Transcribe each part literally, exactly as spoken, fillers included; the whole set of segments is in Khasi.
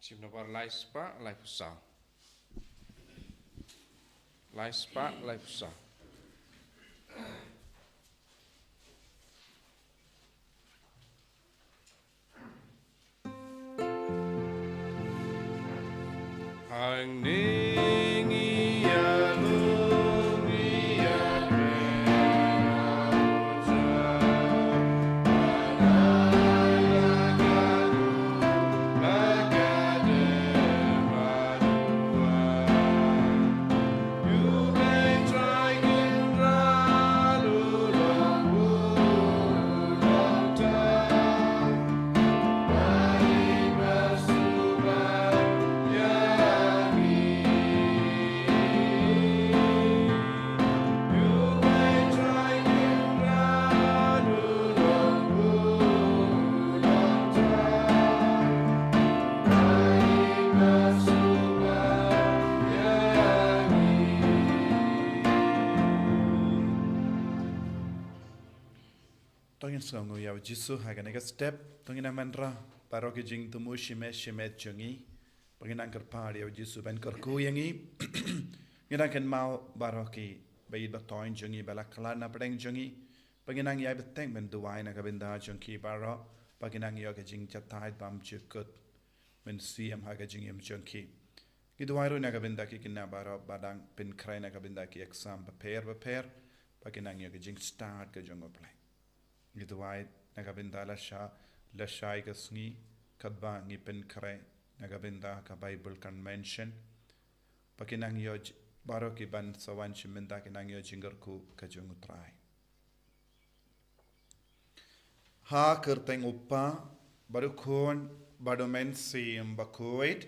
Jingmut nombar lai spah laiphew saw. Lai spah laiphew saw. Hangne ngi ïalum, ngi ïalum. To ngin sngewnguh ïa u Jisu ha kane ka step. To ngin nang wanrah baroh ki jingthmu shimet shimet jong ngi. Ba ngin nang kyrpad ïa u Jisu ban kyrkhu ïa ngi. Ngin nang kynmaw baroh ki ba ïeit ba thoiñ jong ngi ba la khlad na pdeng jong ngi. Ba ngin nang ïai bteng ban duwai na ka bynta jong ki baroh. Ba ngin nang ïoh ka jingjatai bymjukut mynsiem ha ka jingim jong ki. Ngi duwai ruh na ka bynta ki khynnah baroh ba dang pynkhreh na ka bynta ki exam bapher bapher. Ba ngin nang ïoh ka jingstad ka jong U Blei. Ngi duwai na ka bynta lashai, lashai ka sngi, katba ngi pynkhreh na ka bynta ka Bible Convention. Ba ngin nang ïoh j-, baroh ki ban sa wan sha mynta ngin nang ïoh jingkyrkhu ka jong U Trai. Ha ka kyrteng U Kpa, bad U Khun, bad U Mynsiem Bakhuid.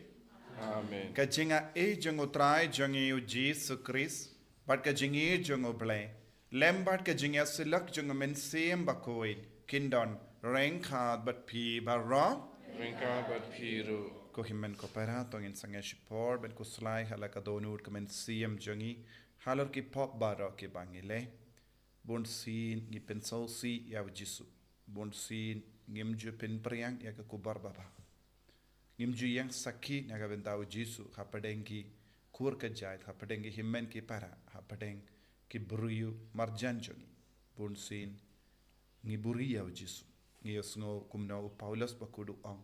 Amen. Ka jingïeit jong U Trai jong ngi U Jisu Khrist, bad ka jingïeit jong U Blei, lem bad ka jingïasyllok jong U Mynsiem Bakhuid, kin don ryngkat bad phi baroh. Ryngkat bad phi ruh. Ko hynmen ko para, to ngin sangeh shipor ban khuslai ha la ka dohnud ka mynsiem jong ngi, halor ki pop baroh kiba ngi leh. Bunsien ngi pynsngewsih ïa U Jisu. Bunsien ngim ju pynpriang ïa ka khubor babha. Ngim ju ïeng sakhi na ka bynta U Jisu hapdeng ki kur ka jaid, hapdeng ki hynmen ki para, hapdeng ki briew marjan jong ngi. Bunsien ngi buhrieh ïa U Jisu. Ngi ïohsngew kumno u Paulus bakhuid u ong: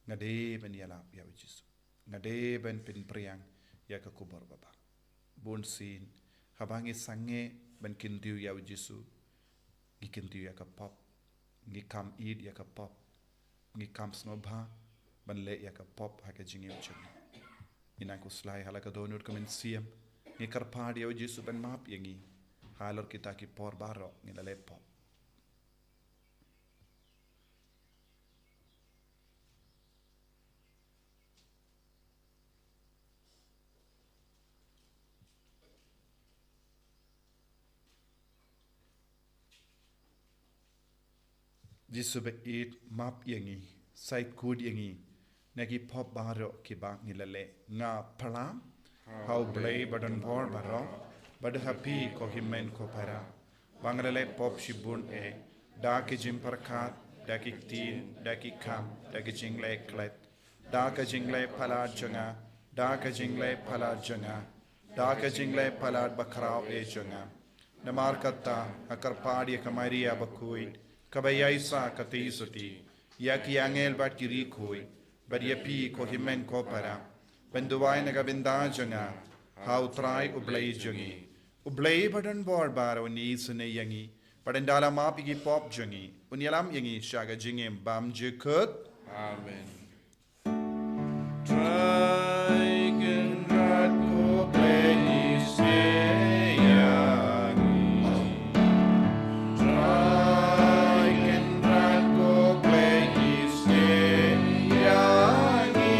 Nga dei ban ïalap ïa U Jisu. Nga dei ban pynpriang ïa ka khubor babha. Bunsien, haba ngi sangeh ban kyntiew ïa U Jisu, ngi kyntiew ïa ka pop, ngi kham ïeit ïa ka pop, ngi kham sngewbha ban leh ïa ka pop ha ka jingim jong ngi. Ngi nang khuslai ha la ka dohnud ka mynsiem, ngi kyrpad ïa U Jisu ban map ïa ngi, halor kita ki por baroh ngi la leh pop. Jisu ba ïeit, map ïa ngi, shait khuid ïa ngi na ki pop baroh kiba ngi la leh. Nga phla ha U Blei ba don bor baroh, bad ha phi ko hynmen ko para, ba nga la leh pop shibun eh, da ki jingpyrkhat, da ki ktien, da ki kam, da ki jingleh klet, da ka jingleh palat jong nga, da ka jingleh palat jong nga, da ka jingleh palat bakhraw eh jong nga. Namar kata, nga kyrpad ïa ka Maria bakhuid, kaba ïaisah ka Theisotti, ïa ki angel bad ki riewkhuid, bad ïa phi ko hynmen ko para, ban duwai na ka bynta jong nga ha U Trai U Blei jong ngi. U Blei ba don bor baroh un isynei ïa ngi, bad un da la map ïa ki pop jong ngi, un ïalam ïa ngi sha ka jingim bymjukut. Amen. Trai Kynrad ko Blei, isynei ïa ngi. Trai Kynrad ko Blei, isynei ïa ngi.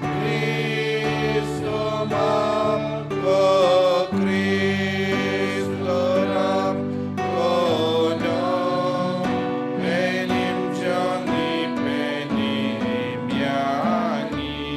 Khristo map ko, Khristo rap ko, nongpynim jong ngi, pynim ïa ngi.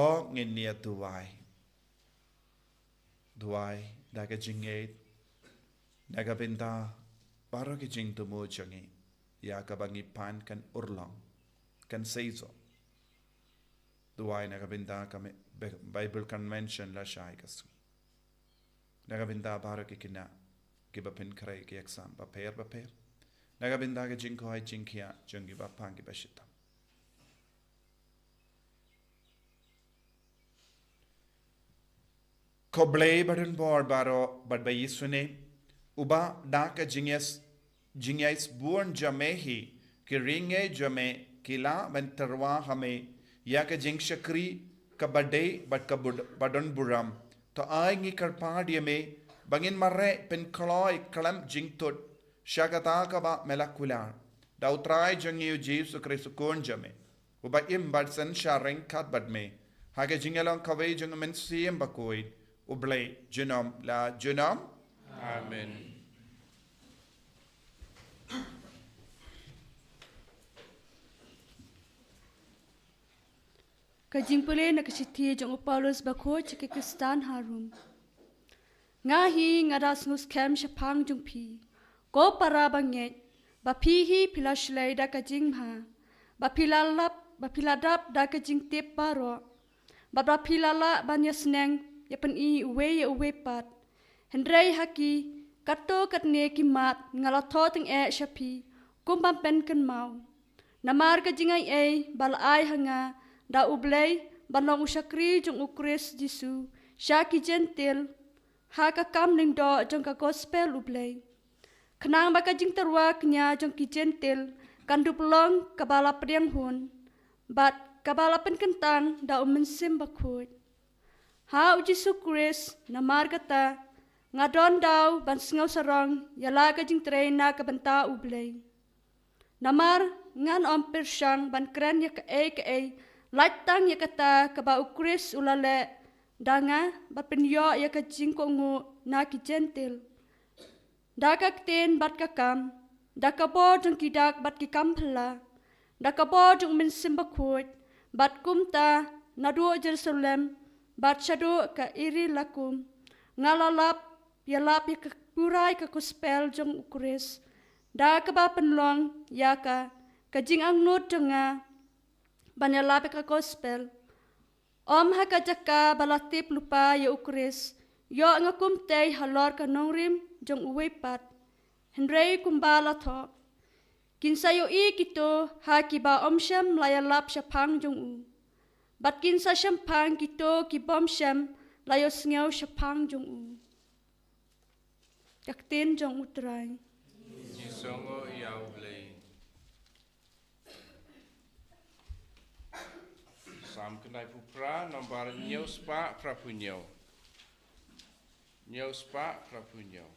Oh, ngin ïa duwai. Duwai da ka jingngeit na ka bynta baroh ki jingthmu jong ngi, ïa kaba ngi pan kan urlong, kan seisoh. Duwai na ka bynta ka me-, Be-, Bible Convention lashai ka sngi. Na ka bynta baroh ki khynnah kiba pynkhreh ki exam bapher bapher. Na ka bynta ka jingkoit jingkhiah jong kiba pang kiba shitom. Ko Blei badonbor baroh bad ba ïasngewbha, uba da ka jingïas-, jingïaisbun jong me hi, ki riewngeit jong me ki lah ban tyrwa ha me ïa ka jingshakri kaba dei bad ka bud-, badonburom. To ai ngi kyrpad ïa me ba ngin mareh pynkloi khlem jingthut sha kata kaba me la kular, da U Trai jong ngi U Jisu Khrist U Khun jong me, uba im bad synshar ryngkat bad me ha ka jingïalong kawei jong U Mynsiem Bakhuid, U Blei junom la junom. Amen. Ka jingpule na ka shithi jong u Paulus bakhuid sha ki Khristan ha Rom. Nga hi nga da sngewskhem shaphang jong phi, ko para bangeit, ba phi hi phi la shlei da ka jingma, ba phi la lap, ba phi la dap da ka jingtip baroh, bad ba phi la lah ban ïasneng ïa pyni uwei ïa uwei pat. Hynrei ha ki katto katne ki mat nga la thoh tyngeh sha phi kum ban pynkynmaw. Namar ka jingaiei ba la ai ha nga da U Blei ban long u shakri jong U Khrist Jisu sha ki Jentil, ha ka kam lyngdoh jong ka gospel U Blei, khnang ba ka jingtyrwa kñia jong ki Jentil kan dup long kaba la pdiang hun, bad kaba la pynkyntang da U Mynsiem Bakhuid. Ha U Jisu Khrist, namar kata, nga don daw ban sngew sarong ïa la ka jingtrei na ka bynta U Blei. Namar ngan ym pyrshang ban kren ïa kaei kaei, lait tang ïa kata kaba U Khrist u la leh da nga, ban pynïoh ïa ka jingkohnguh na ki Jentil. Da ka ktien bad ka kam, da ka bor jong ki dak bad ki kam phylla, da ka bor jong U Mynsiem Bakhuid, bad kumta naduh Jerusalem bad shaduh ka Irilakum, nga la lap ïalap ïa ka purai ka gospel jong U Khrist, da kaba pynlong ïa ka ka jingangnud jong nga ban ïalap ïa ka gospel. Ym ha ka jaka ba la tip lypa ïa U Khrist, ïoh nga kumtei halor ka nongrim jong uwei pat. Hynrei kumba la thoh, kin sa ïohi kito ha kiba ym shym la ïalap shaphang jong u, bad kin sa shemphang kito ki bym shym la ïohsngew shaphang jong u. Ka ktien jong U Trai. Jingsngew ïa U Blei. Salm khyndai phew phra, nombar hynñiew spah phra phew hynñiew. Hynñiew spah phra phew hynñiew.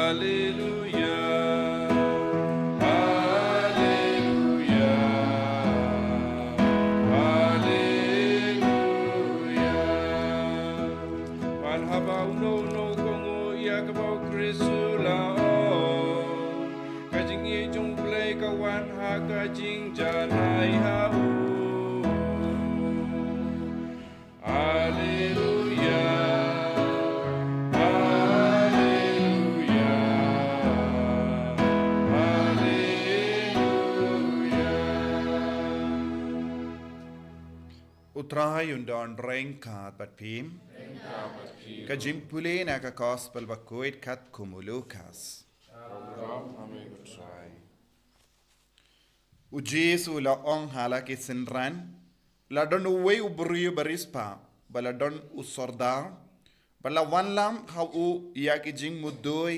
Haleluya, haleluya, haleluya. Bad haba uno uno u kohnguh ïa kaba u Khrist u la ong, ka jingïeit jong U Blei ka wan ha ka jingjanai ha u. Haleluya, haleluya, haleluya. U Trai un don ryngkat bad phi. Ka jingpule na ka Gospel bakhuid katkum u Lukas. U Jisu u la ong ha la ki synran, la don uwei u briew bariewspah, ba la don u sordar, ba la wanlam ha u ïa ki jingmudui,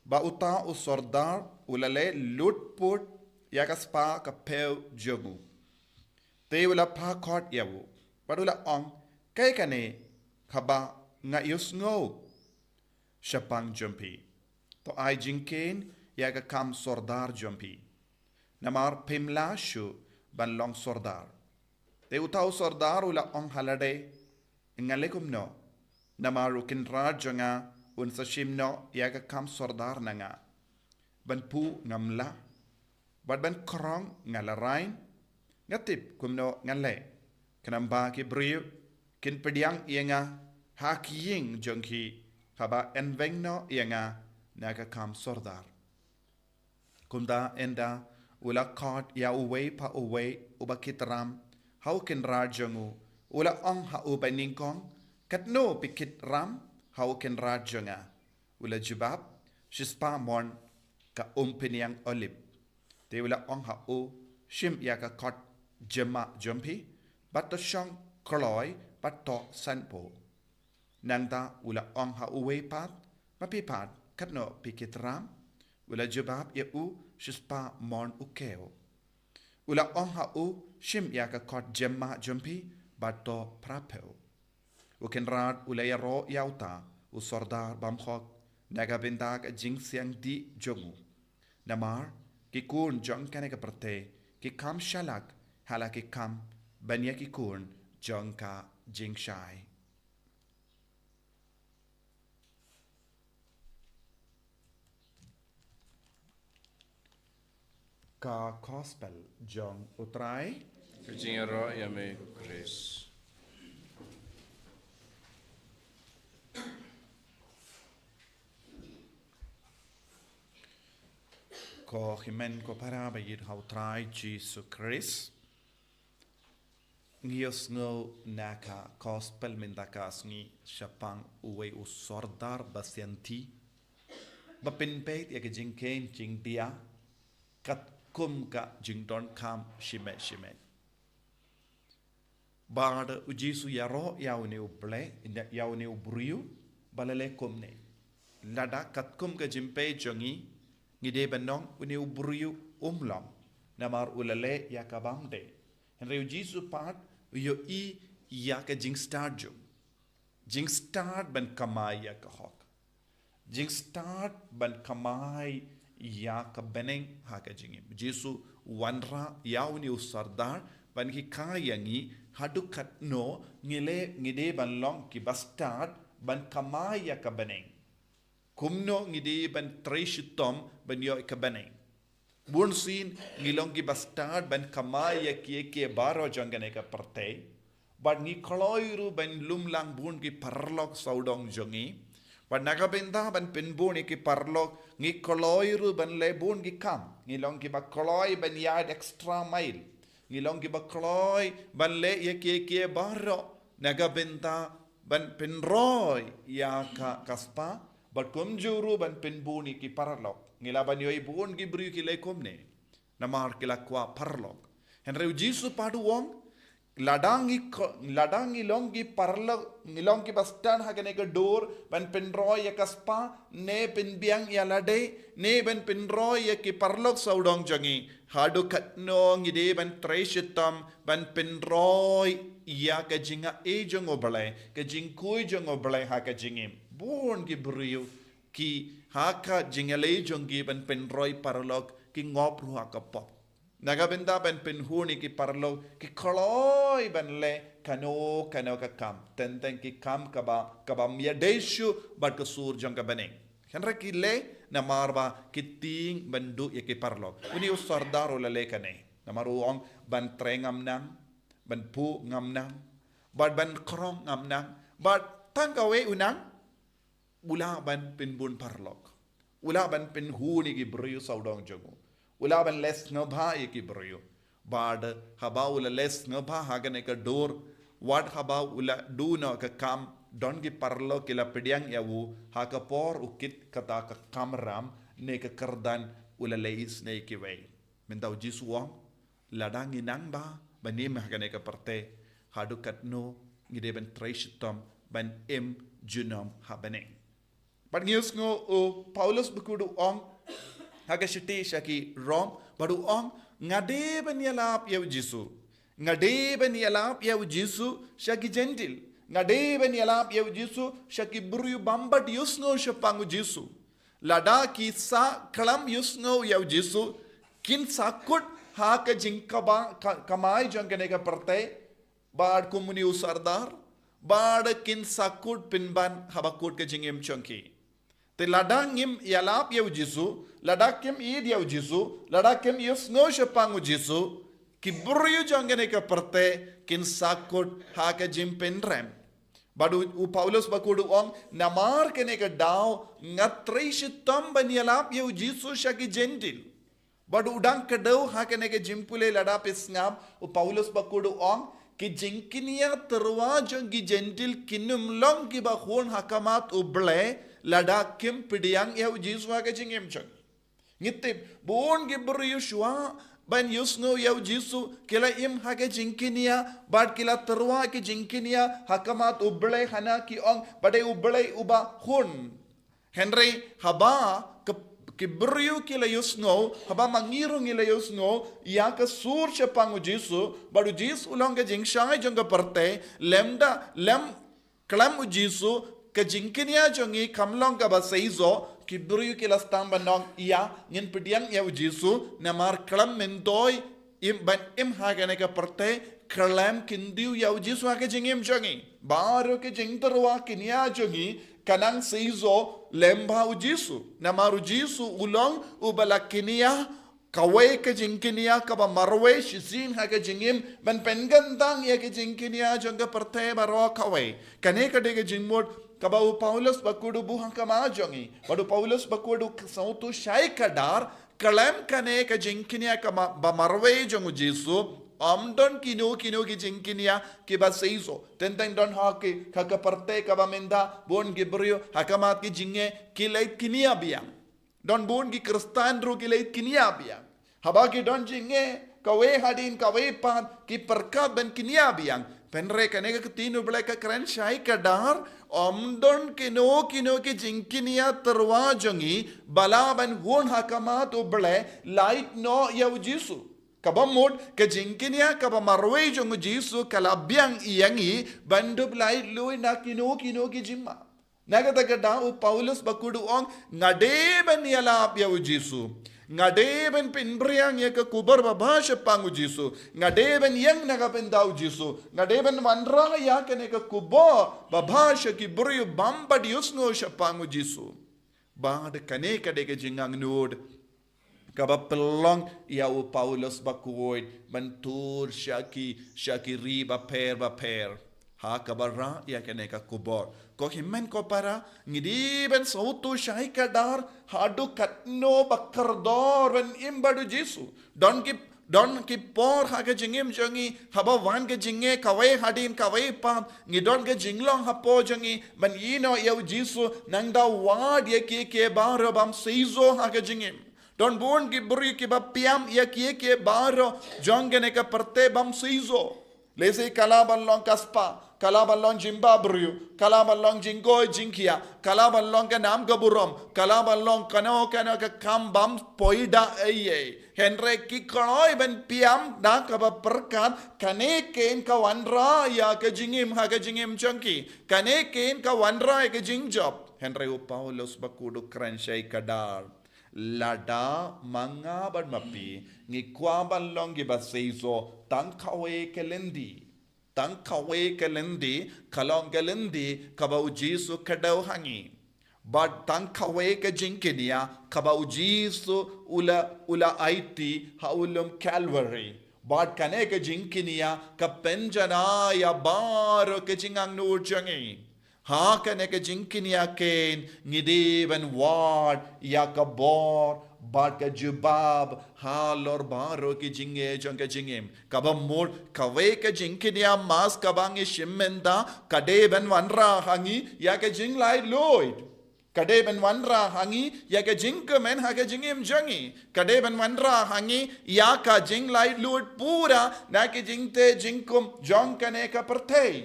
ba uta u sordar u la leh lut put ïa ka spah ka phew jong u. Te u la phah khot ïa u, bad u la ong, kaei kane kaba nga ïohsngew shaphang jong phi? To ai jingkheiñ ïa ka kam sordar jong phi, namar phim lah shuh ban long sordar. Te uta u sordar u la ong ha lade, nga leh kumno, namar u kynrad jong nga un sa shim noh ïa ka kam sordar na nga. Ban phuh ngam lah, bad ban khrong nga la rain. Nga tip kumno ngan leh, khnang ba ki briew kin pdiang ïa nga ha ki ïing jong ki, haba yn weng noh ïa nga na ka kam sordar. Kumta ynda u la khot ïa uwei pa uwei uba kit ram ha u kynrad jong u, u la ong ha u banyngkong, katno phi kit ram ha u kynrad jong nga? U la jubab, shispah mon ka umphniang olib. Te u la ong ha u, shim ïa ka kot jymmah jong phi, bad to shong kloi bad to sanpoh. Nangta u la ong ha uwei pat, ma phi pat, katno phi kit ram? U la jubab ïa u, shispah mon u kiew. U la ong ha u, shim ïa ka kot jymmah jong phi bad to phraphew. U kynrad u la ïaroh ïa uta u sordar bymhok na ka bynta ka jingsiang dih jong u. Namar ki khun jong kane ka pyrthei ki kham shalak ha la ki kham ban ïa ki khun jong ka jingshai. Ka Gospel jong U Trai. Ka jingïaroh ïa me ko Khrist. Ko hynmen ko para ba ïeit ha U Trai Jisu Khrist. Ngi ïohsngew na ka Gospel mynta ka sngi shaphang uwei u sordar ba sianti, ba pynpeit ïa ka jingkheiñ jingdia katkum ka jingdonkam shimet shimet. Bad u Jisu u ïaroh ïa une u Blei, ïa une u briew, ba la leh kumne. Lada katkum ka jingpeit jong ngi, ngi dei ban ong une u briew um long, namar u la leh ïa ka bym dei. Hynrei u Jisu pat u ïohi ïa ka jingstad jong u. Jingstad ban kamai ïa ka hok. Jingstad ban kamai ïa ka bneng ha ka jingim. Jisu u wanrah ïa une u sordar ban hikai ïa ngi haduh katno ngi leh, ngi dei ban long kiba stad ban kamai ïa ka bneng. Kumno ngi dei ban trei shitom ban ïoh ïa ka bneng. Bunsien ngi long kiba stad ban kamai ïa kiei kiei baroh jong kane ka pyrthei. Bad ngi kloi ruh ban lum lang bun ki paralok sawdong jong ngi. Bad na ka bynta ban pynbun ïa ki paralok, ngi kloi ruh ban leh bun ki kam. Ngi long kiba kloi ban ïaid extra mile. Ngi long kiba kloi ban leh ïa kiei kiei baroh na ka bynta ban pynroi ïa ka, ka spah, bad kumjuh ruh ban pynbun ïa ki paralok. Ngi lah ban ïohi bun ki briew ki leh kumne. Namar ki la kwah paralok. Hynrei u Jisu pat u ong, lada ngi ko-, lada ngi long ki paralok, ngi long kiba stad ha kane ka dur ban pynroi ïa ka spah, ne pynbiang ïa lade, ne ban pynroi ïa ki paralok sawdong jong ngi, haduh katno ngi dei ban trei shitom ban pynroi ïa ka jingai jong U Blei, ka jingkhuid jong U Blei ha ka jingim. Bun ki briew ki ha ka jingïaleh jong ki ban pynroi paralok ki ngop ruh ha ka pop. Na ka bynta ban pynhun ïa ki paralok ki kloi ban leh kano kano ka kam. Teng teng ki kam kaba, kaba ym ïadei shuh bad ka sur jong ka bneng. Hynrei ki leh namar ba ki tieng ban duh ïa ki paralok. Une u sordar u la leh kane. Namar u ong ban trei ngam nang, ban phuh ngam nang, bad ban krong ngam nang, bad tang kawei u nang, u lah ban pynbun paralok. U lah ban pynhun ïa ki briew sawdong jong u. U lah ban leh sngewbha ïa ki briew. Bad haba u la leh sngewbha ha kane ka dur, wat haba u la duh noh ka kam, don ki paralok ki la pdiang ïa u, ha ka por u kit kata ka kamram ne ka kyrdan, u la leh isynei ïa kiwei. Mynta u Jisu u ong, lada ngi nang ba ban im ha kane ka pyrthei, haduh katno ngi dei ban trei shitom ban im junom ha bneng. Bad ngi ïohsngew u Paulus bakhuid u ong ha ka shithi sha ki Rom, bad u ong, nga dei ban ïalap ïa u Jisu. Nga dei ban ïalap ïa u Jisu sha ki Jentil. Nga dei ban ïalap ïa u Jisu sha ki briew bym pat ïohsngew shaphang u Jisu. Lada ki sah khlem ïohsngew ïa u Jisu, kin sahkut ha ka jingkaba, ka, kamai jong kane ka pyrthei, bad kum une u sordar, bad kin sahkut pynban haba kut ka jingim jong ki. Te lada ngim ïalap ïa u Jisu, lada kim ïeit ïa u Jisu, lada kim ïohsngew shaphang u Jisu, ki briew jong kane ka pyrthei kin sahkut ha ka jingpynrem. Bad u, u Paulus bakhuid u ong, namar kane ka daw nga trei shitom ban ïalap ïa u Jisu sha ki Jentil. Bad u dang kdew ha kane ka jingpule, lada phi sngap, u Paulus bakhuid u ong, ki jingkñia tyrwa jong ki Jentil kin ym long kiba hun ha khmat U Blei, lada kim pdiang ïa u Jisu ha ka jingim jong ki. Ngi tip, bun ki briew shuwa ban ïohsngew ïa u Jisu, ki la im ha ka jingkñia, bad ki la tyrwa ki jingkñia ha khmat U Blei, hana ki ong, ba dei U Blei uba hun. Hynrei haba ki, ki briew ki la ïohsngew, haba ma ngi ruh ngi la ïohsngew ïa ka sur shaphang u Jisu, bad u Jisu u long ka jingshai jong ka pyrthei, lymda, lym, khlem u Jisu, ka jingkñia jong ngi kam long kaba seisoh, ki briew ki la sdang ban ong, ïa, ngin pdiang ïa u Jisu, namar khlem myntoi, im, ban im ha kane ka pyrthei, khlem kyntiew ïa u Jisu ha ka jingim jong ngi. Baroh ka jingtyrwa kñia jong ngi, kan nang seisoh lyngba u Jisu. Namar u Jisu u long uba la kñia kawei ka jingkñia kaba marwei shisien ha ka jingim, ban pynkyntang ïa ka jingkñia jong ka pyrthei baroh kawei. Kane ka dei ka jingmut kaba u Paulus bakhuid u buh ha khmat jong ngi. Bad u Paulus bakhuid u sngewthuh shai kdar, khlem kane ka jingkñia kaba marwei jong u Jisu, ym don kino kino ki jingkñia kiba seisoh. Teng teng don ha ki, ha ka pyrthei kaba mynta, bun ki briew, ha khmat ki jingeh, ki leit kñia biang. Don bun ki Khristan ruh ki leit kñia biang. Haba ki don jingeh, kawei hadien kawei pat, ki pyrkhat ban kñia biang. Hynrei kane ka ktien u Blei ka kren shai kdar, ym don kino kino ki jingkñia tyrwa jong ngi, ba lah ban hun ha khmat U Blei, lait noh ïa u Jisu. Kaba mut, ka jingkñia kaba marwei jong u Jisu, ka la biang ïa ngi, ban dup lait luid na kino kino ki jingma. Na kata ka daw u Paulus bakhuid u ong, nga dei ban ïalap ïa u Jisu. Nga dei ban pynphriang ïa ka khubor babha shaphang u Jisu. Nga dei ban ïeng na ka bynta u Jisu. Nga dei ban wanrah ïa kane ka khubor babha sha ki briew bym pat ïohsngew shaphang u Jisu. Bad kane ka dei ka jingangnud kaba pynlong ïa u Paulus bakhuid ban tur sha ki, sha ki ri bapher bapher. Ha kaba rah ïa kane ka khubor. Ko hynmen ko para, ngi dei ban sngewthuh shai kdar, haduh katno ba kordor ban im bad u Jisu. Don ki, don ki por ha ka jingim jong ngi, haba wan ka jingeh kawei hadien kawei pat, ngi don ka jinglong hapoh jong ngi, ban ïehnoh ïa u Jisu, nangta wad ïa kiei kiei baroh bym seisoh ha ka jingim. Don bun ki briew kiba pdiang ïa kiei kiei baroh jong kane ka pyrthei bym seisoh. Lehse ka lah ban long ka spah, ka lah ban long jingbam briew, ka lah ban long jingkoit jingkhiah, ka lah ban long ka nam ka burom, ka lah ban long kano kano ka kam bym poi da ei ei. Hynrei ki kloi ban pdiang da kaba pyrkhat, kane kein ka wanrah ïa ka jingim ha ka jingim jong ki. Kane kein ka wanrah ïa ka jingjop. Hynrei u Paulus bakhuid u kren sha ki kdar: Lada ma nga bad ma phi ngi kwah ban long kiba seisoh, tang kawei ka lynti. Tang kawei ka lynti, ka long ka lynti kaba u Jisu kdew ha ngi. Bad tang kawei ka jingkñia kaba u Jisu u la, u la aiti ha u lum Calvary. Bad kane ka jingkñia ka pynjanai ïa baroh ki jingangnud jong ngi. Ha kane ka jingkñia kein ngi dei ban wad ïa ka bor bad ka jubab halor baroh ki jingeh jong ka jingim. Kaba mut kawei ka jingkñia mas kaba ngi shim mynta ka dei ban wanrah ha ngi ïa ka jinglaitluid. Ka dei ban wanrah ha ngi ïa ka jingkmen ha ka jingim jong ngi. Ka dei ban wanrah ha ngi ïa ka jinglaitluid pura na ki jingteh jingkhum jong kane ka pyrthei.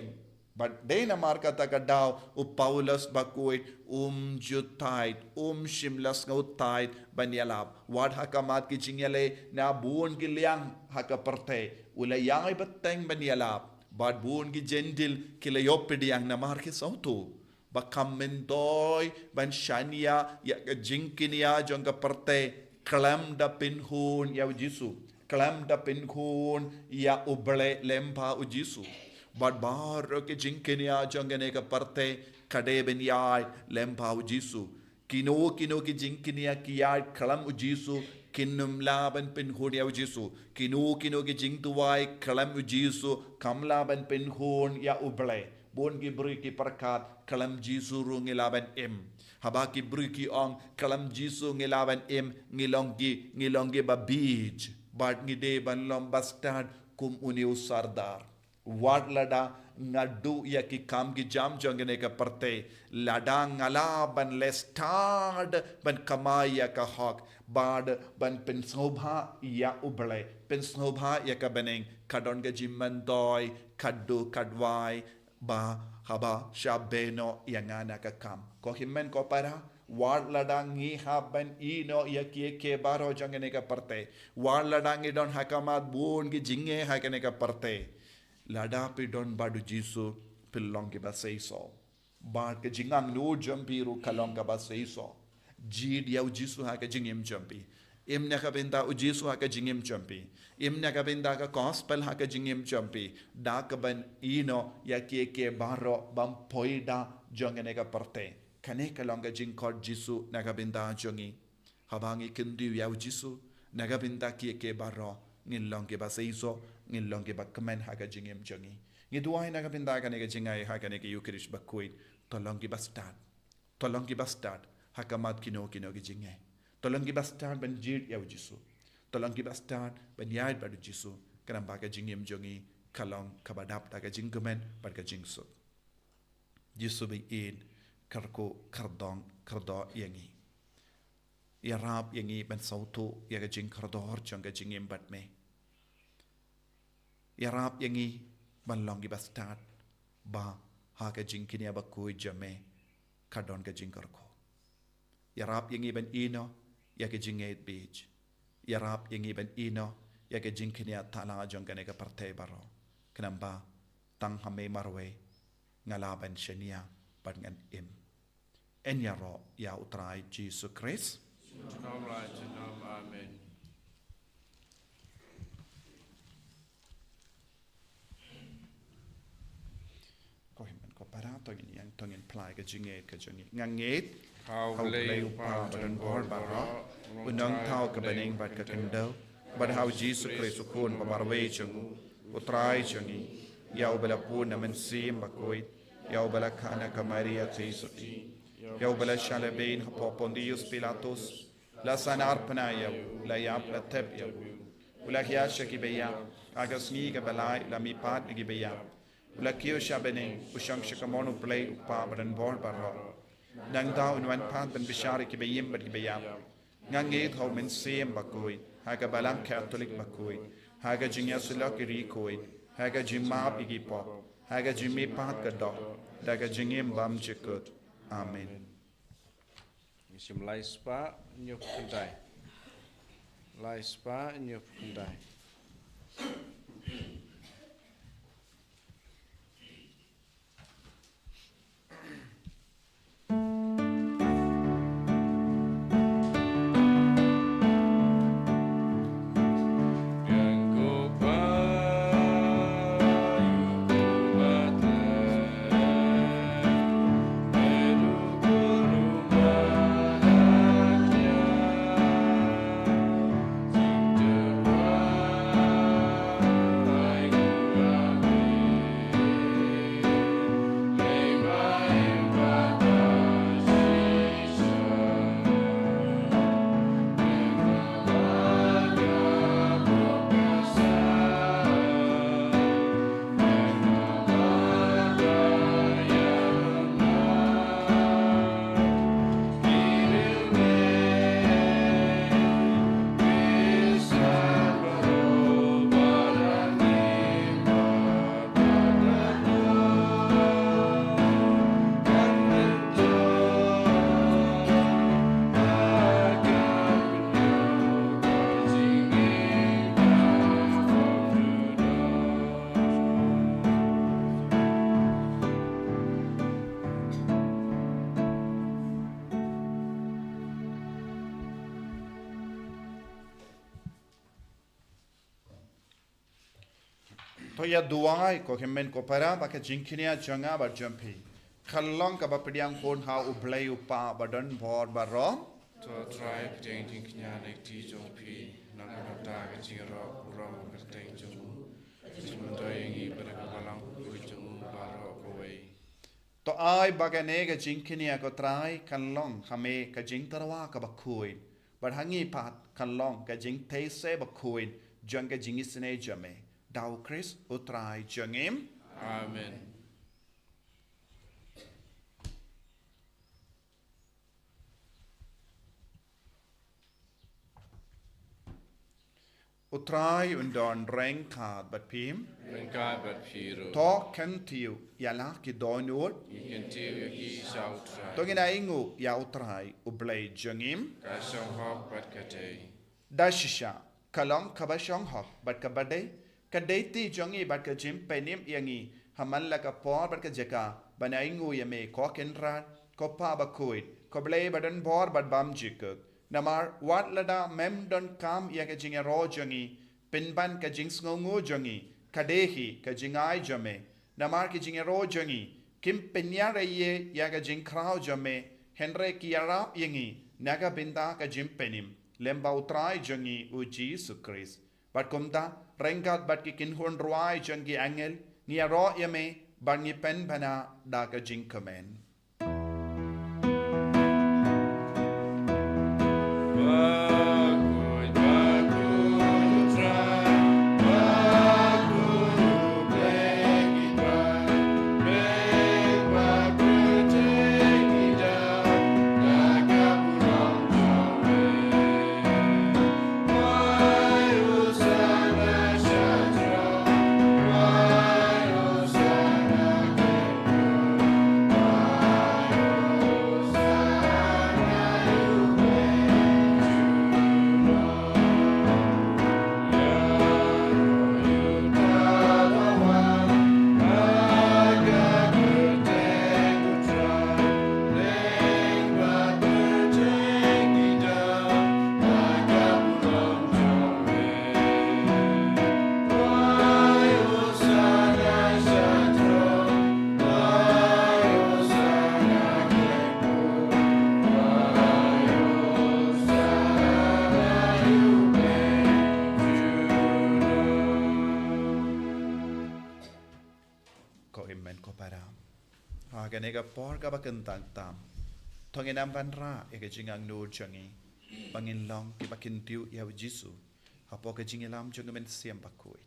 Bad dei namar kata ka daw u Paulus bakhuid um ju tied, um shym la sngew tied ban ïalap. Wat ha khmat ki jingïaleh na bun ki liang ha ka pyrthei u la ïai bteng ban ïalap. Bad bun ki Jentil ki la ïoh pdiang namar ki sngewthuh ba kam myntoi ban shaniah ïa ka jingkñia jong ka pyrthei khlem da pynhun ïa u Jisu, khlem da pynhun ïa U Blei lem bad u Jisu. Bad baroh ki jingkñia jong kane ka pyrthei ka dei ban ïaid lem bad u Jisu. Kino kino ki jingkñia ki ïaid khlem u Jisu kin ym lah ban pynhun ïa u Jisu. Kino kino ki jingduwai khlem u Jisu kam lah ban pynhun ïa U Blei. Bun ki briew ki pyrkhat khlem Jisu ruh ngi lah ban im. Haba ki briew ki ong khlem Jisu ngi lah ban im, ngi long ki, ngi long kiba bieit. Bad ngi dei ban long bastad kum une u sordar. Wat lada nga duh ïa ki kam ki jam jong kane ka pyrthei, lada nga lah ban leh stad ban kamai ïa ka hok bad ban pynsngewbha ïa U Blei, pynsngewbha ïa ka bneng, ka don ka jingmyntoi ka duh ka duwai ba haba shah beh noh ïa nga na ka kam. Ko hynmen ko para, wat lada ngi hap ban ïehnoh ïa kiei kiei baroh jong kane ka pyrthei, wat lada ngi don ha khmat bun ki jingeh ha kane ka pyrthei, lada phi don bad u Jisu phi long kiba seisoh. Bad ka jingangnud jong phi ruh ka long kaba seisoh. Jied ïa u Jisu ha ka jingim jong phi. Im na ka bynta u Jisu ha ka jingim jong phi. Im na ka bynta ka gospel ha ka jingim jong phi. Da kaban ïehnoh ïa kiei kiei baroh bym poi da jong kane ka pyrthei. Kane ka long ka jingkhot Jisu na ka bynta jong ngi. Haba ngi kyntiew ïa u Jisu na ka bynta kiei kiei baroh, ngin long kiba seisoh, ngin long kiba kmen ha ka jingim jong ngi. Ngi duwai na ka bynta kane ka jingai ha kane ka Ïukharist bakhuid, to long kiba stad. To long kiba stad ha khmat kino kino ki jingeh. To long kiba stad ban jied ïa u Jisu. To long kiba stad ban ïaid bad u Jisu. Khnang ba ka jingim jong ngi ka long kaba dap da ka jingkmen bad ka jingsuk. Jisu ba ïeit, kyrkhu, kyrdoh, kyrdoh ïa ngi. Ïarap ïa ngi ban sngewthuh ïa ka jingkordor jong ka jingim bad me. Ïarap ïa ngi ban long kiba stad ba ha ka jingkñia bakhuid jong me ka don ka jingkyrkhu. Ïarap ïa ngi ban ïehnoh ïa ka jingngeit bieit. Ïarap ïa ngi ban ïehnoh ïa ka jingkñia thala jong kane ka pyrthei baroh. Khnang ba tang ha me marwei nga lah ban shaniah bad ngan im. Yn ïaroh ïa u Trai Jisu Khrist. Junom la junom. Amen. Ko hynmen ko para, to ngin ïeng, to ngin plie ka jingngeit ka jong ngi. Nga ngeit ha U Blei U Kpa badonbor baroh, U Nongthaw ka bneng bad ka khyndew, bad ha u Jisu Khrist U Khun ba marwei jong u, U Trai jong ngi. Ïa uba la bun na Mynsiem Bakhuid, ïa uba la kha na ka Maria Theisotti, ïa uba la shah lehbeiñ hapoh Pontius Pilatus, la sahnarphna ïa u, la ïap, la thep ïa u, u la hiar sha kiba ïap, ha ka sngi kaba lai u la mihpat na kiba ïap, u la kiew sha bneng, u shong sha kamon U Blei U Kpa badonbor baroh. Nangta un wan pat ban bishar ïa kiba im bad kiba ïap. Nga ngeit ha U Mynsiem Bakhuid, ha ka Balang Katholik bakhuid, ha ka jingïasyllok ïa ki riewkhuid, ha ka jingmap ïa ki pop, ha ka jingmihpat ka doh, da ka jingim bymjukut. Amen. Ngi shim lai spah hynñiewphew khyndai. Lai spah hynñiewphew khyndai. Ïa duwai, ko hynmen ko para, ba ka jingkñia jong nga bad jong phi kan long kaba pdiang hun ha U Blei U Kpa badonbor baroh. To Trai, pdiang jingkñia na ka kti jong phi, na ka bynta ka jingïaroh burom kyrteng jong u, ka jingmyntoi ïa ngi bad na ka balang bakhuid jong u baroh kawei. To ai ba kane ka jingkñia, ko Trai, kan long ha me ka jingtyrwa kaba khuid, bad ha ngi pat kan long ka jingtheisoh bakhuid jong ka jingisynei jong me. Da U Khrist U Trai jong ngi. Amen. U Trai un don ryngkat bad phi. Ryngkat bad phi ruh. To kyntiew ïa la ki dohnud. Ngi kyntiew ïa ki sha U Trai. To ngin ainguh ïa U Trai U Blei jong ngi. Ka shong hok bad ka dei. Da shisha, ka long kaba shong hok bad kaba dei, ka dei ti jong ngi bad ka jingpynim ïa ngi ha man la ka por bad ka jaka, ban ainguh ïa me, ko Kynrad, ko Pa bakhuid, ko Blei badonbor bad bymjukut. Namar wat lada mem donkam ïa ka jingïaroh jong ngi, pynban ka jingsngewnguh jong ngi ka dei hi ka jingai jong me. Namar ki jingïaroh jong ngi kim pynïar ei ei ïa ka jingkhraw jong me, hynrei ki ïarap ïa ngi na ka bynta ka jingpynim lyngba U Trai jong ngi U Jisu Khrist. Bad kumta, ryngkat bad ki kynhun rwai jong ki angel, ngi ïaroh ïa me bad ngi pynbna da ka jingkmen. Ko hynmen ko para, ha kane ka por kaba kyntang tam, to ngin ym ban rah ïa ka jingangnud jong ngi, ba ngin long kiba kyntiew ïa U Jisu hapoh ka jingïalam jong U Mynsiem Bakhuid.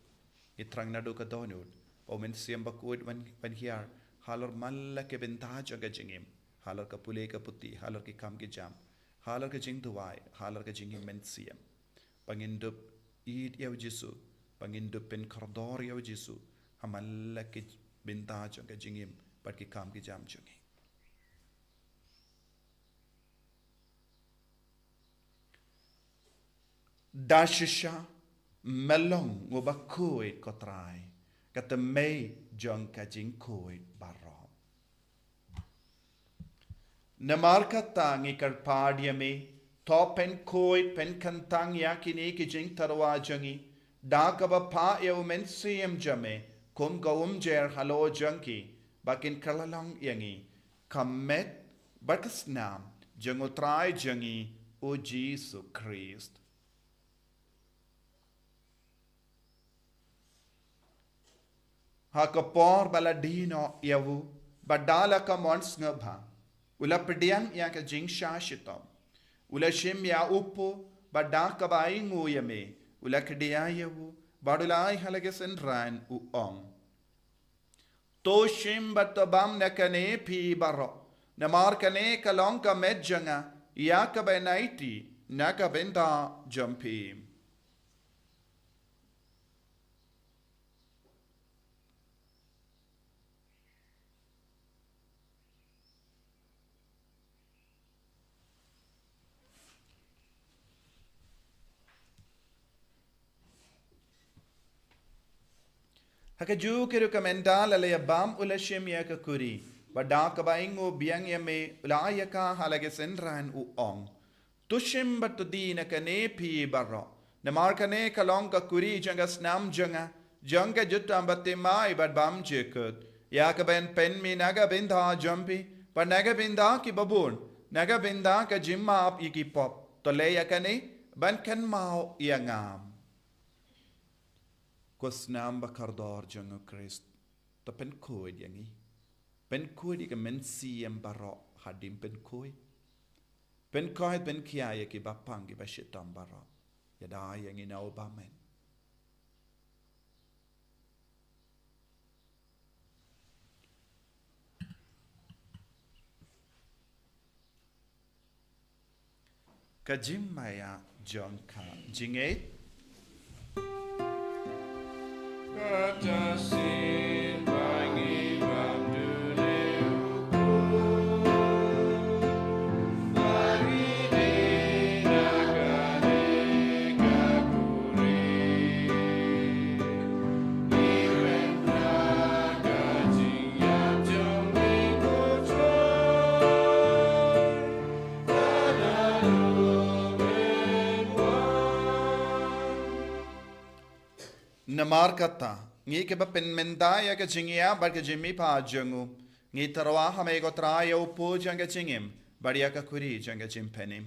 Ngi thrang naduh ka dohnud ba U Mynsiem Bakhuid un, un hiar halor man la ki bynta jong ka jingim, halor ka pule ka puthi, halor ki kam ki jam, halor ka jingduwai, halor ka jingim mynsiem. Ba ngin dup ïeit ïa U Jisu, ba ngin dup pynkordor ïa U Jisu ha man la ki bynta jong ka jingim bad ki kam ki jam jong ngi. Da shisha, me long uba khuid, ko Trai, ka tymmen jong ka jingkhuid baroh. Namar kata ngi kyrpad ïa me, to pynkhuid pynkyntang ïa kine ki jingtyrwa jong ngi da kaba phah ïa U Mynsiem jong me kum ka umjer halor jong ki, ba kin kylla long ïa ngi ka met bad ka snam jong U Trai jong ngi U Jisu Khrist. Ha ka por ba la die noh ïa u, bad da la ka mon sngewbha, u la pdiang ïa ka jingshah shitom, u la shim ïa u pud, bad da kaba ainguh ïa me, u la khdia ïa u, bad u la ai ha la ki synran, u ong: To shim bad to bam na kane phi baroh, namar kane ka long ka met jong nga, ïa kaba yn aiti na ka bynta jong phi. Ha kajuh ka rukom, ynda la ïa bam, u la shim ïa ka kuri, bad da kaba ainguh biang ïa me, u la ai ïa ka ha la ki synran, u ong: To shim bad to die na kane phi baroh, namar kane ka long ka kuri jong ka snam jong nga, jong ka jutang baptisma bad bymjukut, ïa kaban pynmih na ka bynta jong phi bad na ka bynta kiba bun, na ka bynta ka jingmap ïa ki pop. To leh ïa kane ban kynmaw ïa nga. Ko snam ba kordor jong u Khrist, to pynkhuid ïa ngi. Pynkhuid ïa ka mynsiem baroh hadien pynkhuid. Pynkhuid, pynkhia ïa kiba pang, kiba shitom baroh. Ïada ïa ngi na u bymman. Ka jingmaïa jong ka jingngeit. Kata sien ba ngi bam dune u Khrist, ba ngi dei na kane ka khuri. Ngi ren na ka jingïap jong me ko Trai. Namar kata, ngi kiba pynmynta ïa ka jingïap bad ka jingmihpat jong u, ngi tyrwa ha me ko Trai ïa u pud jong ka jingim bad ïa ka khuri jong ka jingpynim.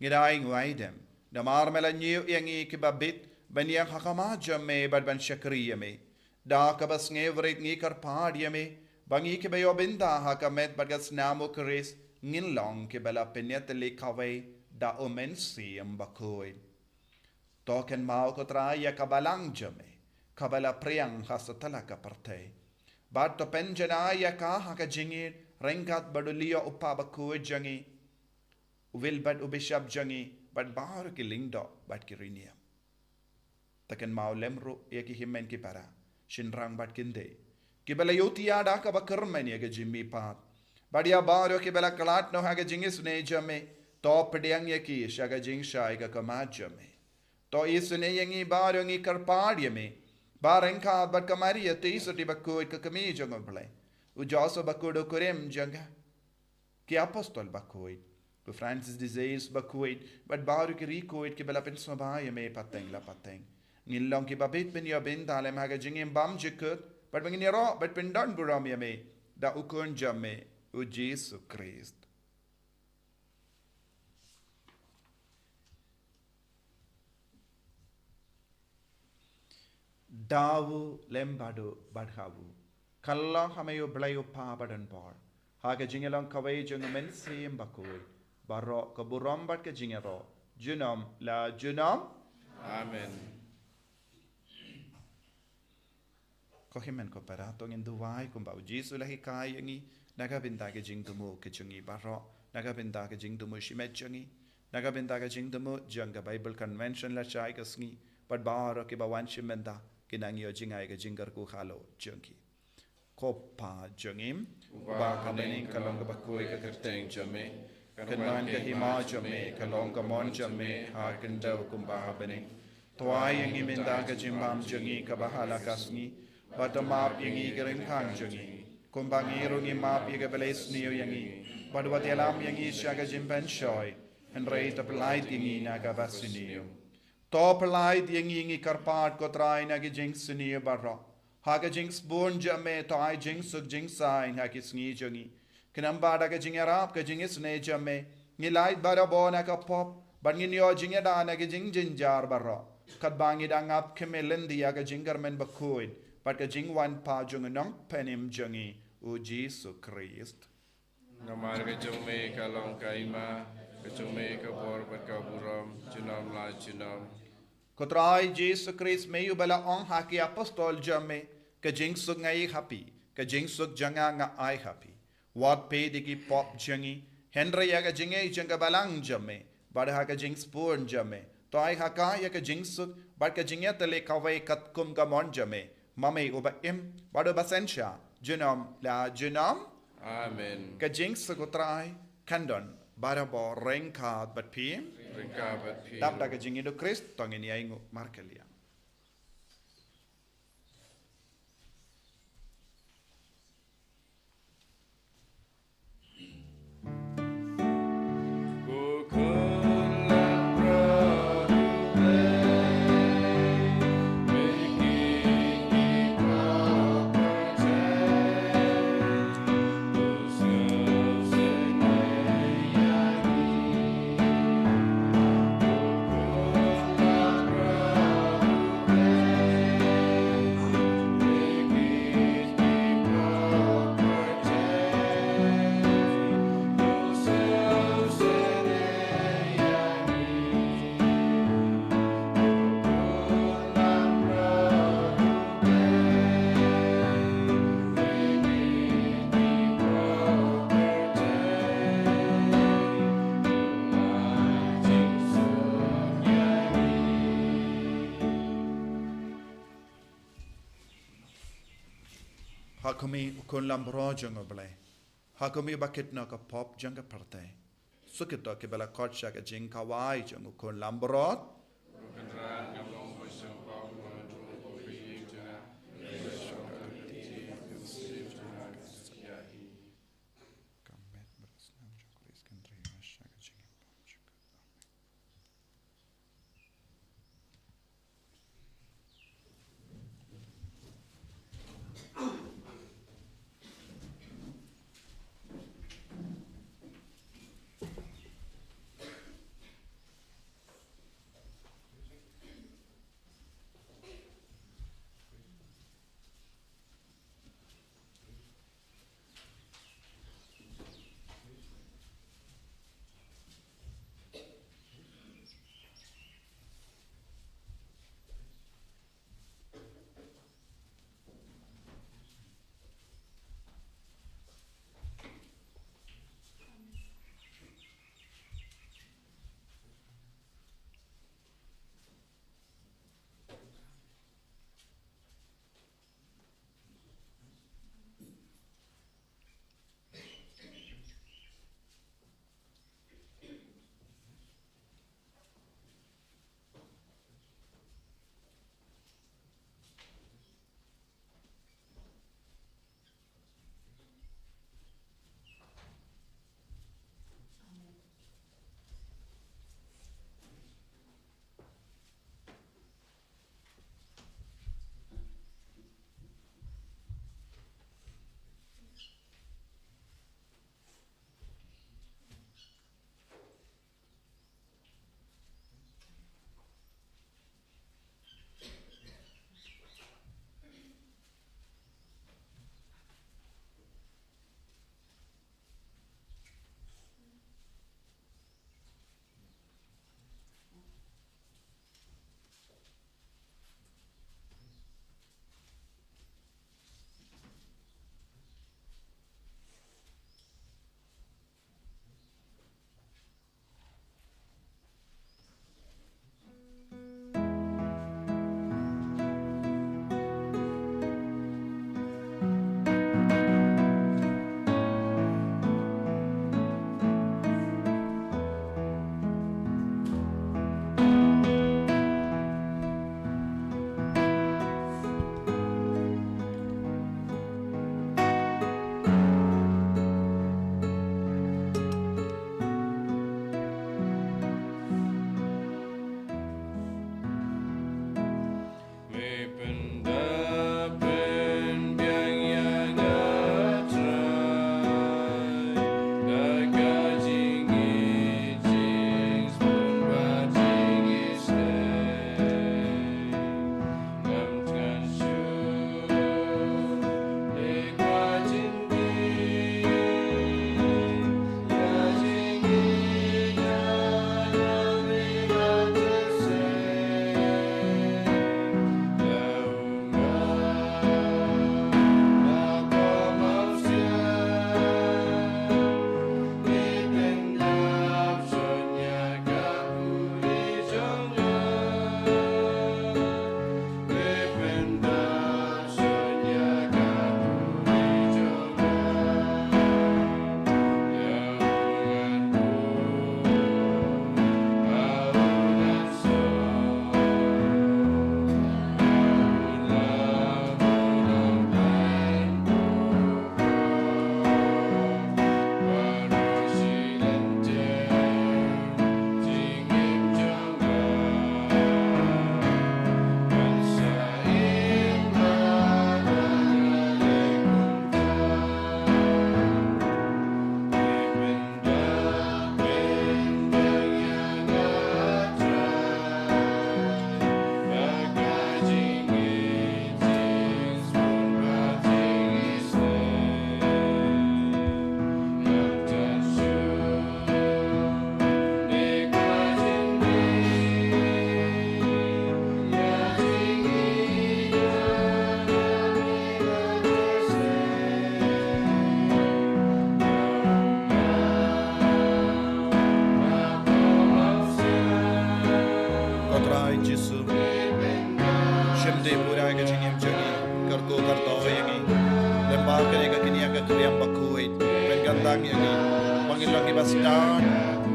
Ngi dang ïaid dem, namar me la ñiew ïa ngi kiba bit ban ïeng ha khmat jong me bad ban shakri ïa me. Da kaba sngewrit ngi kyrpad ïa me ba ngi kiba ïoh bynta ha ka met bad ka snam u Khrist ngin long kiba la pynïatylli kawei da u Mynsiem Bakhuid. To kynmaw ko Trai ïa ka balang jong me kaba la phriang ha satlak ka pyrthei, bad to pynjanai ïa ka ha ka jingïeit ryngkat bad u Leo u kpa bakhuid jong ngi, u wilbad u bishop jong ngi bad baroh ki lyngdoh bad ki riewniam. To kynmaw lem ruh ïa ki hynmen ki para, shynrang bad kynthei, kiba la ïohi ïa da kaba kyrmen ïa ka jingmihpat, bad ïa baroh kiba la khlad noh ha ka jingisynei jong me. To pdiang ïa ki sha ka jingshai ka khmat jong me. To isynei ïa ngi baroh, ngi kyrpad ïa me, ba ryngkat bad ka Maria te sutri bakhuid ka kmie jong u Blei, u Joseph bakhuid u kurim jong ka, ki apostol bakhuid, u Francis de Sales bakhuid bad baroh ki riewkhuid kiba la pynsngewbha ïa me pateng la pateng, ngin long kiba bit ban ïoh bynta lem ha ka jingim bymjukut, bad ba ngin ïaroh bad pyndon burom ïa me da u Khun jong me, u Jisu Khrist. Da u lem bad u bad ha u. Kyllon ha me u Blei u Kpa badonbor, ha ka jingïalong kawei jong u Mynsiem Bakhuid, baroh ka burom bad ka jingïaroh junom la junom. Amen. Ko hynmen ko para, to ngin duwai kumba u Jisu u la hikai ïa ngi, na ka bynta ka jingthmu ka jong ngi baroh, na ka bynta ka jingthmu shimet jong ngi, na ka bynta ka jingthmu jong ka Bible Convention lashai ka sngi, bad baroh kiba wan shim bynta, ki nang ïoh jngai ka jingkyrkhu halor jong ki. Ko Kpa jong ngi uba ha bneng, ka long kaba khuid ka kyrteng jong me, kan wan ka hima jong me, ka long ka mon jong me ha khyndew kumba ha bneng. To ai ïa ngi mynta ka jingbam jong ngi kaba ha la ka sngi, bad to map ïa ngi ki ryngkang jong ngi, kumba ngi ruh ngi map ïa kiba la isniew ïa ngi, bad wat ïalam ïa ngi sha ka jingpynshoi, hynrei to pyllait ïa ngi na kaba sniew. To pyllait ïa ngi, ngi kyrpad ko Trai, na ki jingsniew baroh. Ha ka jingsbun jong me to ai jingsuk jingsaiñ ha ki sngi jong ngi. Khnang ba da ka jingïarap ka jingisynei jong me, ngi lait barabor na ka pop, bad ngin ïoh jingïada na ki jingjynjar baroh, katba ngi dang ap khmih lynti ïa ka jingkyrmen bakhuid bad ka jingwan pat jong u Nongpynim jong ngi, u Jisu Khrist. Namar ka jong me ka long ka hima, ka jong me ka bor bad ka burom junom la junom. Ko Trai Jisu Khrist, me uba la ong ha ki apostol jong me, ka jingsuk nga ai ha phi, ka jingsuk jong nga nga ai ha phi. Wat peit ïa ki pop jong ngi, hynrei ïa ka jingngeit jong ka balang jong me, bad ha ka jingsbun jong me to ai ha ka ïa ka jingsuk bad ka jingïatylli kawei katkum ka mon jong me, ma me uba im bad uba synshar junom la junom. Amen. Ka jingsuk u Trai kan don barabor ryngkat bad phi. Ryngkat bad phi. Dap da ka jingïeit u Khrist to ngin ïainguh markylliang. Ha khmih u Khun Langbrot jong U Blei. Ha khmih ba kit noh ka pop jong ka pyrthei. Suk ïa kito kiba la khot sha ka jingkhawai jong u Khun Langbrot. Ka met bad ka snam jong Khrist kan trei noh sha ka jingim bymjukut. Amen. ïa ngi, ba ngin long kiba stad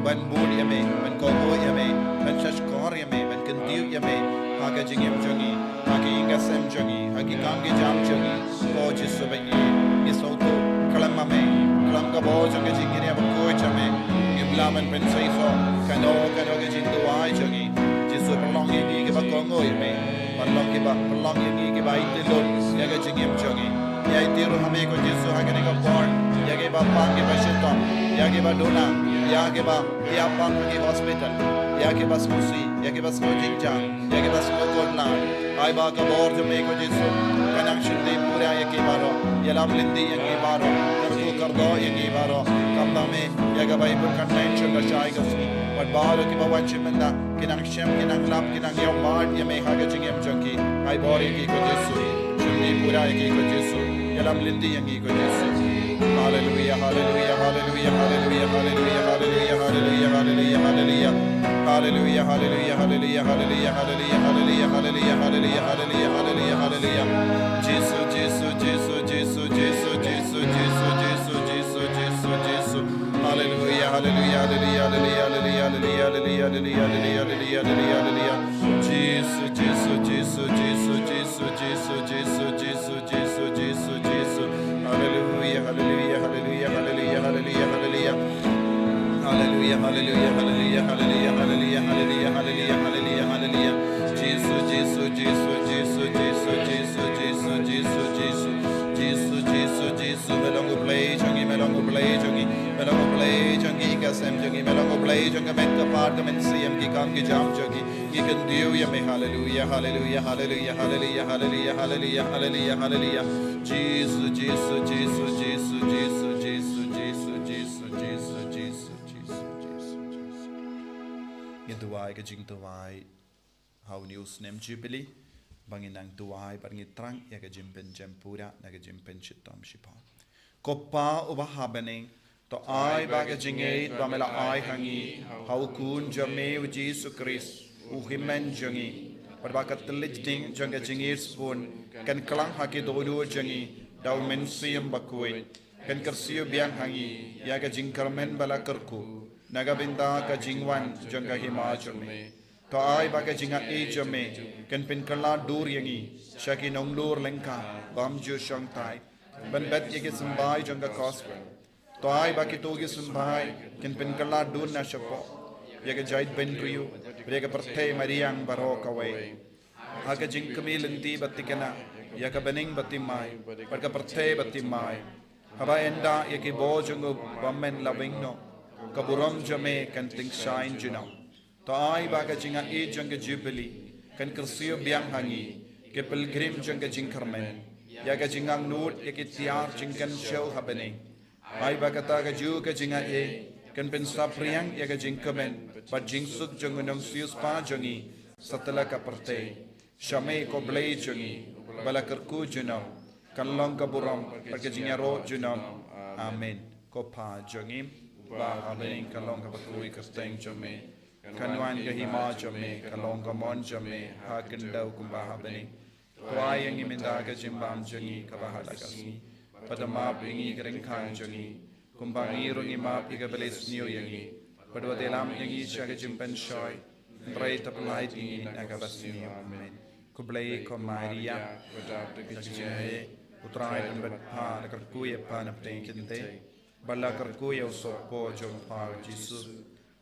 ban bud ïa me, ban kohnguh ïa me, ban shahshkor ïa me, ban kyntiew ïa me ha ka jingim jong ngi, ha ka ïing ka sem jong ngi, ha ki kam ki jam jong ngi. Ko Jisu ba ngi, ngi sngewthuh khlem ma me, khlem ka bor jong ka jingngeit bakhuid jong me, ngim lah ban pynseisoh kano kano ka jingduwai jong ngi. Jisu, pynlong ïa ngi kiba kohnguh ïa me, pynlong kiba, pynlong ïa ngi kiba aiti lut ïa ka jingim jong ngi. Ïa aiti ruh ha me ko Jisu ha kane ka por ïa kiba pang kiba shitom, ïa kiba duna, ïa kiba ïa pang ha ki hospital, ïa kiba sngewsih, ïa kiba sngew jingjang, ïa kiba sngew kordor. Ai ba ka bor jong me ko Jisu ka nang shim dih pura ïa ki baroh, ïalam lynti ïa ngi baroh, kyrkhu kyrdoh ïa ngi baroh. Kumba me ïa ka Baibl kan mention lashai ka sngi, wat baroh kiba wan sha mynta ki nang shem, ki nang lap, ki nang ïoh mad ïa me ha ka jingim jong ki. Ai bor ïa ki ko Jisu, shim dih pura ïa ki ko Jisu, ïalam lynti ïa ngi ko Jisu. Haleluya, haleluya, haleluya, haleluya, haleluya, haleluya, haleluya, haleluya, haleluya, haleluya, haleluya, haleluya, haleluya, haleluya, haleluya, haleluya, haleluya, haleluya, haleluya. Jisu, Jisu, Jisu, Jisu, Jisu, Jisu, Jisu, Jisu, Jisu, Jisu, Jisu. Haleluya, haleluya, haleluya, haleluya, haleluya, haleluya, haleluya, haleluya, haleluya, haleluya. Jisu, Jisu, Jisu, Jisu, Jisu, Jisu, Jisu, Jisu, Jisu, Jisu. Haleluya, haleluya, haleluya, haleluya, haleluya, haleluya. Haleluya, haleluya, haleluya, haleluya, haleluya, haleluya, haleluya, haleluya, haleluya. Jisu, Jisu, Jisu, Jisu, Jisu, Jisu, Jisu, Jisu, Jisu. Jisu, Jisu, Jisu, me long U Blei jong ngi, me long U Blei jong ngi, me long U Blei jong ngi, ka sem jong ngi, me long U Blei jong ka met ka phad ka mynsiem, ki kam ki jam jong ngi. Ngi kyntiew ïa me, haleluya, haleluya, haleluya, haleluya, haleluya, haleluya, haleluya, haleluya. Jisu, Jisu, Jisu, Jisu, Jisu, Jisu, Jisu, Jisu, Jisu, Jisu, Jisu, Jisu, Jisu. Ngin duwai ka jingduwai ha une u snem Jubili, ba ngin nang duwai bad ngin thrang ïa ka jingpynjem pura na ka jingpynshitom shipor. Ko Pa uba ha bneng, to ai ba ka jingngeit ba me la ai ha ngi ha u Khun jong me u Jisu Khrist, u Hynmen jong ngi, bad ba ka thylliej ding jong ka jingïeit sbun kan kylla ha ki dohnud jong ngi da u Mynsiem Bakhuid, kan kyrsiew biang ha ngi ïa ka jingkyrmen ba la kyrkhu na ka bynta ka jingwan jong ka Hima jong me. To ai ba ka jingaiei jong me kan pynkylla dur ïa ngi sha ki nonglor lyngkha bym ju shong thait, ban bet ïa ki symbai jong ka Gospel. To ai ba kito ki symbai kin pynkylla duna shapoh ïa ka jaitbynriew bad ïa ka pyrthei mariang baroh kawei, ha ka jingkmie lynti ba thikna ïa ka bneng ba thymmai bad ka pyrthei ba thymmai, haba ynda ïa ki bor jong u Bymman la weng noh, ka burom jong me kan tyngshaiñ junom. To ai ba ka jingaiei jong ka Jubili kan kyrsiew biang ha ngi, ki pilgrim jong ka jingkyrmen, ïa ka jingangnud ïa ki tiar jingkynshew ha bneng. Ai ba kata kajuh ka jingaiei kan pynsaphriang ïa ka jingkmen bad jingsuk jong u nongsiewspah jong ngi satlak ka pyrthei. Sha me ko Blei jong ngi, ba la kyrkhu junom, kan long ka burom bad ka jingïaroh junom. Amen. Ko Pa jong ngi uba ha bneng, kan long kaba kyrkhu ïa ka kyrteng jong me, kan wan ka hima jong me, kan long ka mon jong me ha khyndew kumba ha bneng. To ai ïa ngi mynta ka jingbam jong ngi kaba ha la ka sngi, bad map ïa ngi ki ryngkang jong ngi, kumba ngi ruh ngi map ïa kiba leh sniew ïa ngi, bad wat ïalam ïa ngi sha ka jingpynshoi, hynrei to pyllait ïa ngi na kaba sniew. Amen. Khublei ko Maria, ka jingaiei, U Trai u don bad pha, la kyrkhu ïa pha na pdeng ki kynthei, bad la kyrkhu ïa u sohpor jong pha u Jisu.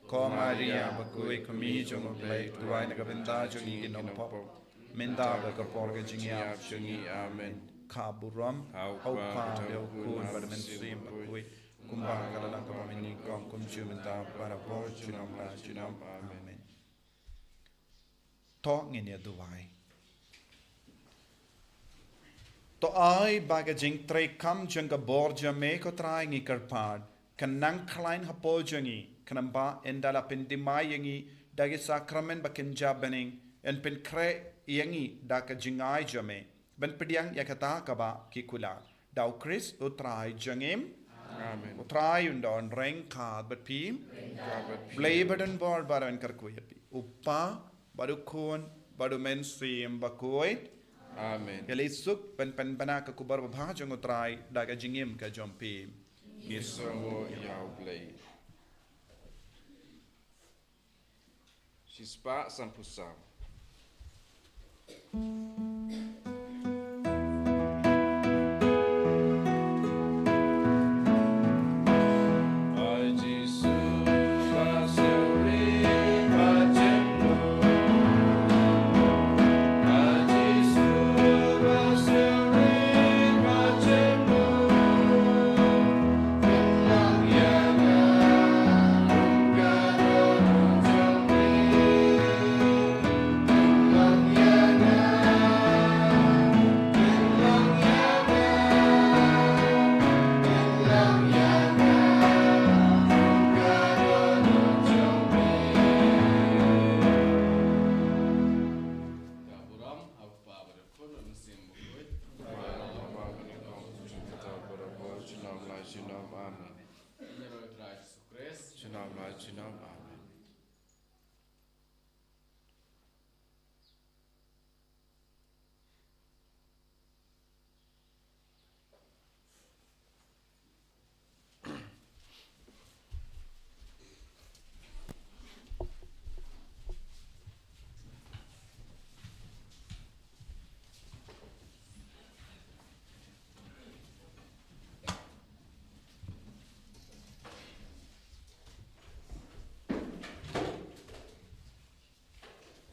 Ko Maria bakhuid, kmie jong U Blei, to duwai na ka bynta jong ngi ki nongpop, mynta bad ha ka por ka jingïap jong ngi. Amen. Ka burom ha U Kpa, ha U Khun bad ha U Mynsiem Bakhuid, kumba ka la long kaba mynnyngkong, kumjuh mynta bad barabor, junom la junom. Amen. To ngin ïa duwai. To ai ba ka jingtreikam jong ka bor jong me ko Trai ngi kyrpad, kan nang khlaiñ hapoh jong ngi, khnang ba ynda la pynthymmai ïa ngi da ki sakramen ba kynja bneng, yn pynkhreh ïa ngi da ka jingai jong me ban pdiang ïa kata kaba ngi kular. Da U Khrist U Trai jong ngi. Amen. U Trai un don ryngkat bad phi. Ryngkat bad phi. Blei ba don bor baroh un kyrkhu ïa phi. U Kpa, bad U Khun, bad U Mynsiem Bakhuid. Amen. Ïa leit suk ban pynbna ka khubor babha jong U Trai da ka jingim ka jong phi. Ngi sngewbha ïa U Blei. Shispah sanphew saw.